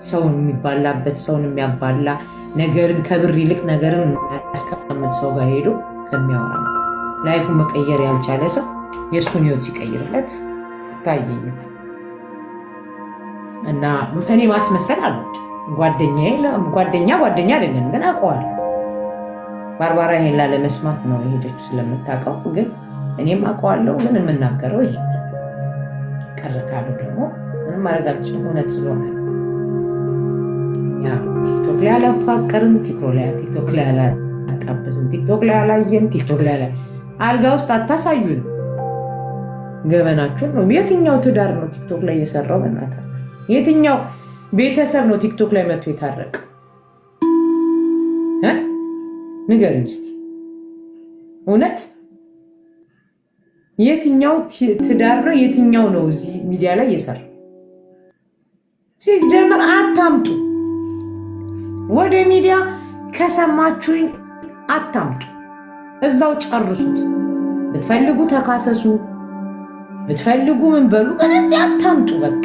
ሰውን የሚባላበት፣ ሰውን የሚያባላ፣ ነገርን ከብር ይልቅ ነገርን ያስቀምጥ ሰው ጋር ሄዶ ከሚያወራ ነው። Life ኡን መቀየር ያልቻለ ሰው የእሱን ህይወት ሲቀይርለት ይታየኛል። እና እኔ ማስመሰል አልወድም። ጓደኛዬ ጓደኛ ጓደኛ አይደለም ግን አውቀዋለሁ። ባርባራ ይሄን ላለመስማት ነው የሄደችው ስለምታውቀው፣ ግን እኔም አውቀዋለሁ። ግን የምናገረው ይሄ ቀረ ካሉ ደግሞ ምንም ማድረግ አልችልም፣ እውነት ስለሆነ ቲክቶክ ላይ አላፋቀርም፣ ቲክቶክ ላይ አላጣበስም፣ ቲክቶክ ላይ አላየም፣ ቲክቶክ ላይ አልጋ ውስጥ አታሳዩን። ገበናችሁን ነው። የትኛው ትዳር ነው ቲክቶክ ላይ የሰራው? በእናታችሁ የትኛው ቤተሰብ ነው ቲክቶክ ላይ መጥቶ የታረቀ? ንገሪኝ እስኪ እውነት የትኛው ትዳር ነው? የትኛው ነው እዚህ ሚዲያ ላይ የሰራው? ሲጀምር አታምጡ ወደ ሚዲያ። ከሰማችሁኝ አታምጡ፣ እዛው ጨርሱት። ብትፈልጉ ተካሰሱ፣ ብትፈልጉ ምን በሉ፣ ግን እዚህ አታምጡ። በቃ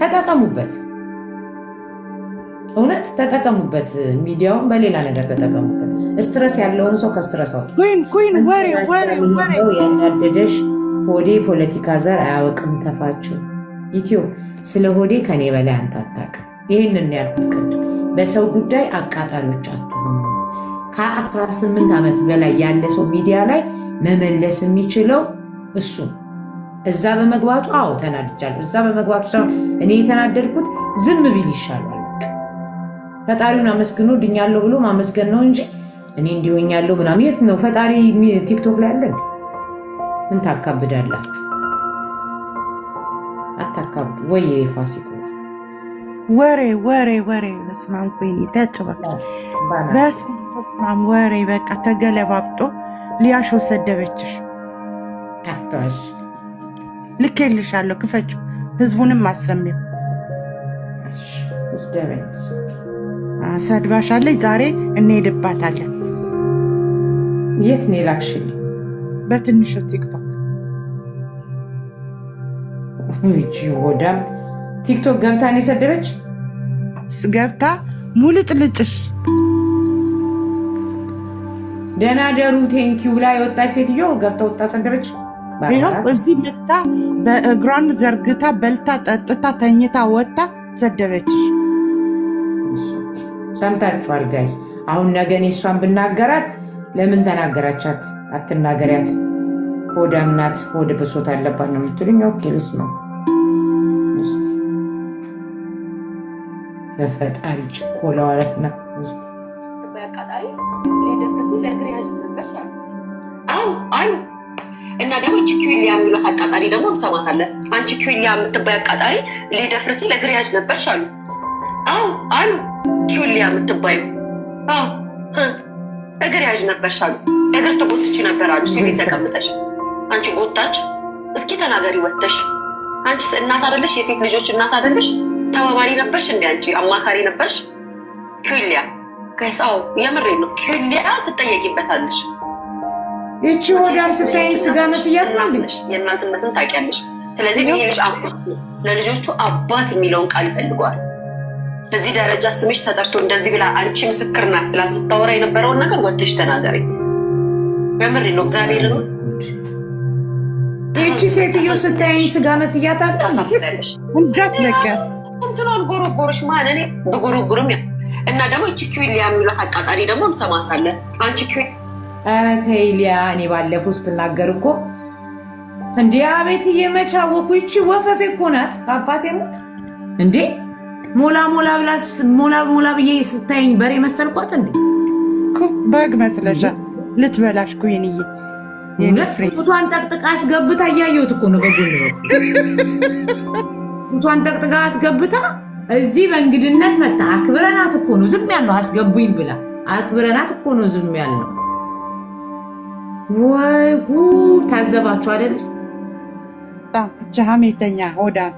ተጠቀሙበት፣ እውነት ተጠቀሙበት። ሚዲያውን በሌላ ነገር ተጠቀሙበት። Stress ያለውን ሰው ከ stress አውጡ። Queen, queen፣ ወሬ ወሬ ወሬ። ያናደደሽ ሆዴ ፖለቲካ ዘር አያውቅም። ተፋችው ኢትዮ ስለ ሆዴ ከኔ በላይ አንተ አታውቅም። ይህንን ያልኩት ቅድም በሰው ጉዳይ አቃጣሪዎች አትሁኑ። ከ18 ዓመት በላይ ያለ ሰው ሚዲያ ላይ መመለስ የሚችለው እሱ እዛ በመግባቱ አዎ ተናድጃለሁ። እዛ በመግባቱ ሳይሆን እኔ የተናደድኩት ዝም ቢል ይሻላል። ፈጣሪውን አመስግኖ ድኛለሁ ብሎ ማመስገን ነው እንጂ እኔ እንዲሆኛለሁ ምናምን የት ነው ፈጣሪ? ቲክቶክ ላይ አለን። ምን ታካብዳላችሁ? አታካብዱ ወይ ፋሲኩ። ወሬ ወሬ ወሬ። በስመ አብ queen ታጭበክ። በስመ አብ ወሬ በቃ ተገለባብጦ። ሊያሾ ሰደበችሽ። አታሽ። ልኬልሻለሁ፣ ክፈችው፣ ህዝቡንም አሰሚው። ትስደበኝ። ሰድባሻለች። ዛሬ እንሄድባታለን። የት ነው የላክሽልኝ? በትንሹ ቲክቶክ። ይቺ ሆዳም ቲክቶክ ገብታ ነው የሰደበች። ገብታ ሙልጭልጭሽ። ደህና ደሩ thank you ብላ የወጣች ሴትዮ ገብታ ወጣ ሰደበች። ይኸው እዚህ መታ በእግሯን ዘርግታ በልታ ጠጥታ ተኝታ ወጥታ ሰደበችሽ። ሰምታችኋል guys። አሁን ነገ እኔ እሷን ብናገራት ለምን ተናገራቻት? አትናገሪያት፣ ሆዳም ናት፣ ሆድ ብሶት አለባት ነው የምትሉኝ። Okay ልስማ እስኪ። በፈጣሪ ችኮላዋ አለትና እስኪ። አቃጣሪ ሊደፍር ሲል እግር ያዥ ነበርሽ አሉ። አዎ አሉ። እና ደግሞ እቺ ኪዊሊያ የሚሏት አቃጣሪ ደግሞ እንሰማታለን። አንቺ ኪዊሊያ የምትባይ አቃጣሪ ሊደፍር ሲል እግር ያዥ ነበርሽ አሉ። አዎ አሉ። ኪዊሊያ የምትባዩ፣ አዎ፣ እግር ያዥ ነበርሽ አሉ። እግር ትጎትቺ ነበር አሉ። ሲቪል ተቀምጠሽ አንቺ ጎታች። እስኪ ተናገሪ ወተሽ። አንቺስ እናት አይደለሽ? የሴት ልጆች እናት አይደለሽ? ተባባሪ ነበርሽ እንዲ? አንቺ አማካሪ ነበርሽ ኪዊሊያ guys? አዎ የምሬ ነው። ኪዊሊያ ትጠየቂበታለሽ። ይቺ ሆዳም ስታይኝ ስጋ መስያት ነው። እናት ነሽ፣ የእናትነትን ታውቂያለሽ። ስለዚህ ይህ ልጅ አባት ነው፣ ለልጆቹ አባት የሚለውን ቃል ይፈልገዋል። በዚህ ደረጃ ስምሽ ተጠርቶ እንደዚህ ብላ አንቺ ምስክር ናት ብላ ስታወራ የነበረውን ነገር ወጥተሽ ተናገሪ። የምሬ ነው። እግዚአብሔር ነው። ይቺ ሴትዮ ስታይኝ ስጋ መስያት አለ። ታሳፍሪያለሽ። እንዳትለቂያት። እንትኗን ጎረጎረሽ ማን እኔ ብጎረጉርም እና ደግሞ እቺ ኪዊሊያ የሚሏት አቃጣሪ ደግሞ እንሰማታለን። አንቺ ኪዊ ኧረ ተይ ሊያ፣ እኔ ባለፈው ስትናገር እኮ እንዲህ አቤት እየመቻወኩ ይቺ ወፈፌ እኮ ናት። አባቴ ሞት እንዴ ሞላ ሞላ ብላ ሞላ ሞላ ብዬ ስታይኝ በሬ መሰልኳት እንዴ? በግ መስለሻል። ልትበላሽ queen ዬ የኔ ፍሬ። ጡቷን ጠቅጥቃ አስገብታ እያየሁት እኮ ነው። በጎን በኩል ጡቷን ጠቅጥቃ አስገብታ እዚህ በእንግድነት መታ አክብረናት እኮ ነው ዝም ያልነው። አስገቡኝ ብላ አክብረናት እኮ ነው ዝም ያልነው። ወይ ጉድ! ታዘባችሁ አይደል? ሀሜተኛ ሆዳም።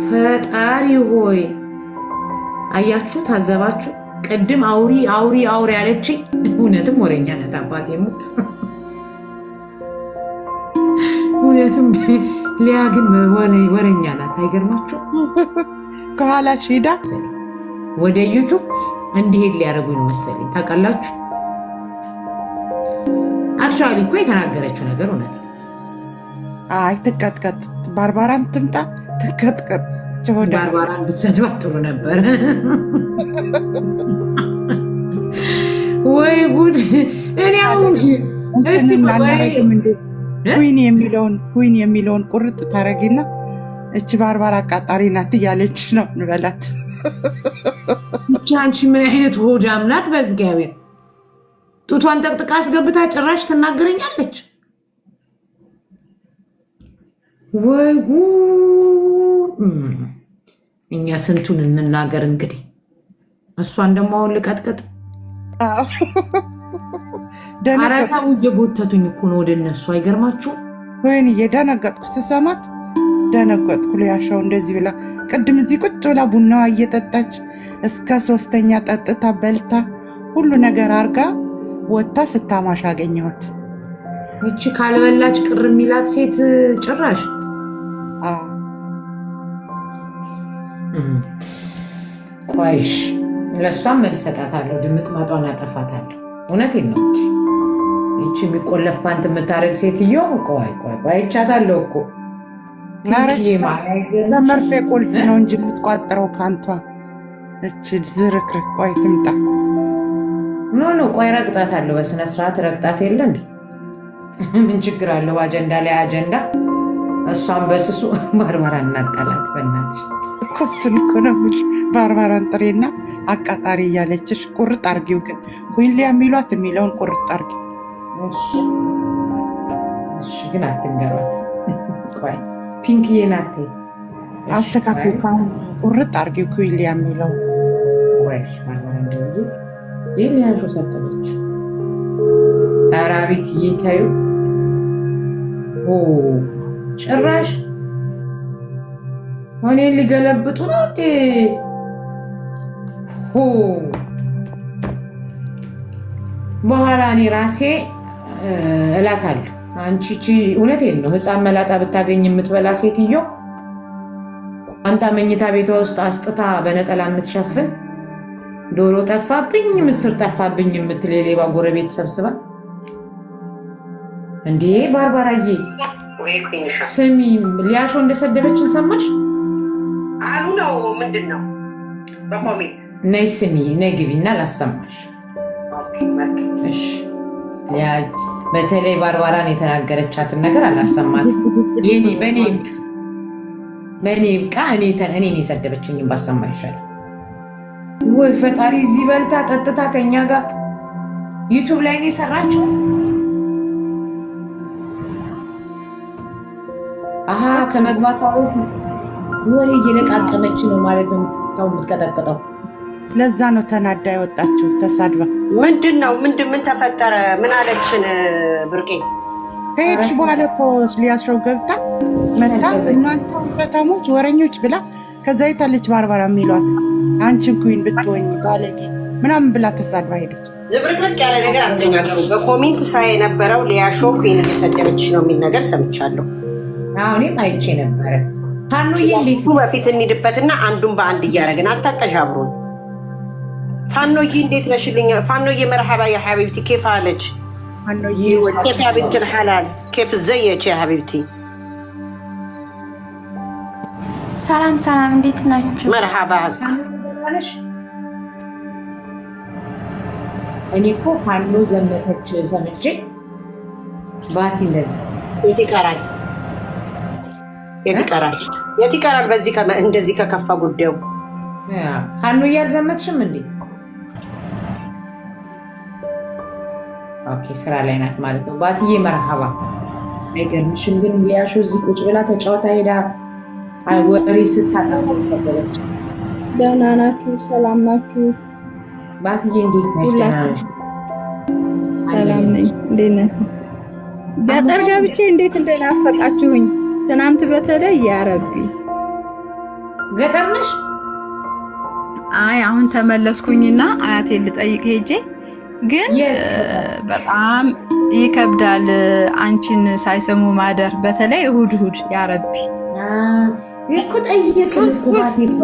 ፈጣሪ ሆይ አያችሁ፣ ታዘባችሁ። ቅድም አውሪ አውሪ አውሪ ያለችኝ እውነትም ወሬኛ ናት። አባቴ ሙት እውነትም ሊያ ግን ወሬኛ ናት። አይገርማችሁ? ከኋላሽ ሄዳ ወደ YouTube እንዲሄድ ሊያደርጉኝ ነው መሰለኝ። ታውቃላችሁ፣ actually እኮ የተናገረችው ነገር እውነት ነው። አይ ትቀጥቀጥ፣ ባርባራም ትምጣ ትቀጥቀጥ። ሆዳ ባርባራን ብትሰድባት ጥሩ ነበር። ወይ ጉድ! እኔ አሁን እስቲ እናናረግም እንዴ? Queen የሚለውን ቁርጥ ታረጊና እች ባርባራ አቃጣሪ ናት እያለች ነው እንበላት። ብቻ አንቺ ምን አይነት ሆዳም ናት? በእግዚአብሔር ጡቷን ጠቅጥቃ አስገብታ ጭራሽ ትናገረኛለች። ወይ ጉድ! እኛ ስንቱን እንናገር እንግዲህ። እሷን ደግሞ አሁን ልቀጥቅጥ። ደነገጥኩ። ኧረ ተው፣ እየጎተቱኝ እኮ ነው ወደ እነሱ። አይገርማችሁ? ወይኔ ደነገጥኩ፣ ስሰማት ደነገጥኩ። ሊያሻው እንደዚህ ብላ ቅድም እዚህ ቁጭ ብላ ቡናዋ እየጠጣች እስከ ሶስተኛ ጠጥታ በልታ ሁሉ ነገር አርጋ ወጥታ ስታማሽ አገኘኋት። ይቺ ካልበላች ቅር የሚላት ሴት ጭራሽ አዎ። ቆይሽ ለእሷም መልስ ሰጣታለሁ። ድምጥ ማጧን አጠፋታለሁ። እውነቴን ነው። ይቺ የሚቆለፍ ፓንት የምታደርግ ሴትዮ ቆይ ቆይ ቆይ አይቻታለሁ እኮ። ኧረ ፒንክዬ። በመርፌ ቁልፍ ነው እንጂ የምትቋጥረው ፓንቷ። እች ዝርክርክ ቆይ ትምጣ። No, no፣ ቆይ ረግጣታለሁ። በስነ ስርዓት ረግጣት የለ እንዴ? ምን ችግር አለው? አጀንዳ ላይ አጀንዳ። እሷን በስሱ ባርባራ እናጣላት በእናትሽ። እኮ እሱን እኮ ነው የምልሽ። ባርባራን ጥሬና አቃጣሪ እያለችሽ ቁርጥ አርጊው። ግን Queen ሊያ የሚሏት የሚለውን ቁርጥ አርጊው። እሺ እሺ፣ ግን አትንገሯት። ቆይ ፒንክዬ ናት። እሺ፣ አስተካክሉ። ካሁን ቁርጥ አርጊው Queen ሊያ የሚለውን። ቆይ እሺ፣ ባርባራ እንደውዬ ይህን ያንሾ ሰጠች። ኧረ አቤት እየታዩ ጭራሽ እኔን ሊገለብጡ ነው እንዴ? ሆ በኋላ እኔ ራሴ እላታለሁ። አንቺ ቺ እውነቴን ነው፣ ሕፃን መላጣ ብታገኝ የምትበላ ሴትዮ፣ ቋንጣ መኝታ ቤቷ ውስጥ አስጥታ በነጠላ የምትሸፍን፣ ዶሮ ጠፋብኝ ምስር ጠፋብኝ የምትል የሌባ ጎረቤት ሰብስባ እንዴ ባርባራዬ ወይ ኩንሻ። ስሚ፣ ሊያሾ እንደሰደበችን ሰማሽ? አሉ ነው ምንድን ነው በ comment? ነይ ስሚ፣ ነይ ግቢና ላሰማሽ። Okay፣ መጣ። እሺ፣ በተለይ ባርባራን የተናገረቻትን ነገር አላሰማትም። የኔ በእኔ ይብቃ፣ በእኔ ይብቃ። እኔን የሰደበችኝን ባሰማ ይሻላል። ወይ ፈጣሪ! እዚህ በልታ ጠጥታ ከኛ ጋር YouTube ላይ ነው የሰራችው። አሀ ከመግባቷ በፊት ወሬ እየለቃቀመች ነው ማለት ነው ሰው የምትቀጠቅጠው። ለዛ ነው ተናዳ የወጣችው ተሳድባ። ምንድን ነው ምንድን ምን ተፈጠረ? ምን አለችን ብርቄ? ከሄድሽ በኋላ እኮ ሊያስረው ገብታ መታ እናንተ ውሸታሞች ወረኞች ብላ ከዛ የታለች ባርባራ የሚሏት አንቺን queen ብትሆኝ ባለጌ ምናምን ብላ ተሳድባ ሄደች። ዝብርቅርቅ ያለ ነገር አትናገሩ። በ comment ሳይ የነበረው ሊያሾ queen እየሰደበች ነው የሚል ነገር ሰምቻለሁ። አዎ እኔም አይቼ ነበረ። ፋኖዬ እንዴት እሱ በፊት እንሂድበትና አንዱን በአንድ እያደረግን አታቀዣብሩን። ፋኖዬ እንዴት ነሽልኝ? ፋኖዬ مرحبا يا حبيبتي كيف حالج? ፋኖዬ። كيف يا بنت الحلال كيف ازيك يا حبيبتي? ሰላም ሰላም፣ እንዴት ናችሁ? مرحبا። ነሽ? እኔ እኮ ፋኖ ዘመተች ሰምቼ ባቲ እንደዚህ የት ይቀራል? የት ይቀራል? የት ይቀራል? በዚህ እንደዚህ ከከፋ ጉዳዩ። ፋኖ እያልዘመትሽም እንዴ? Okay፣ ስራ ላይ ናት ማለት ነው። ባትዬ مرحبا። አይገርምሽም ግን ሊያሾ እዚህ ቁጭ ብላ ተጫወታ ሄዳ ወሬ ስታጣ ሰበረች። ደህና ናችሁ? ሰላም ናችሁ? ባትዬ እንዴት ነሽ? ደህና ነሽ? ሰላም ነኝ። እንዴት ናችሁ? ገጠር ገብቼ እንዴት እንደናፈቃችሁኝ ትናንት በተለይ يا ربي። ገጠር ነሽ? አይ አሁን ተመለስኩኝና አያቴን ልጠይቅ ሄጄ ግን በጣም ይከብዳል አንቺን ሳይሰሙ ማደር፣ በተለይ እሁድ እሁድ يا ربي። እኮ ጠየቅን እኮ።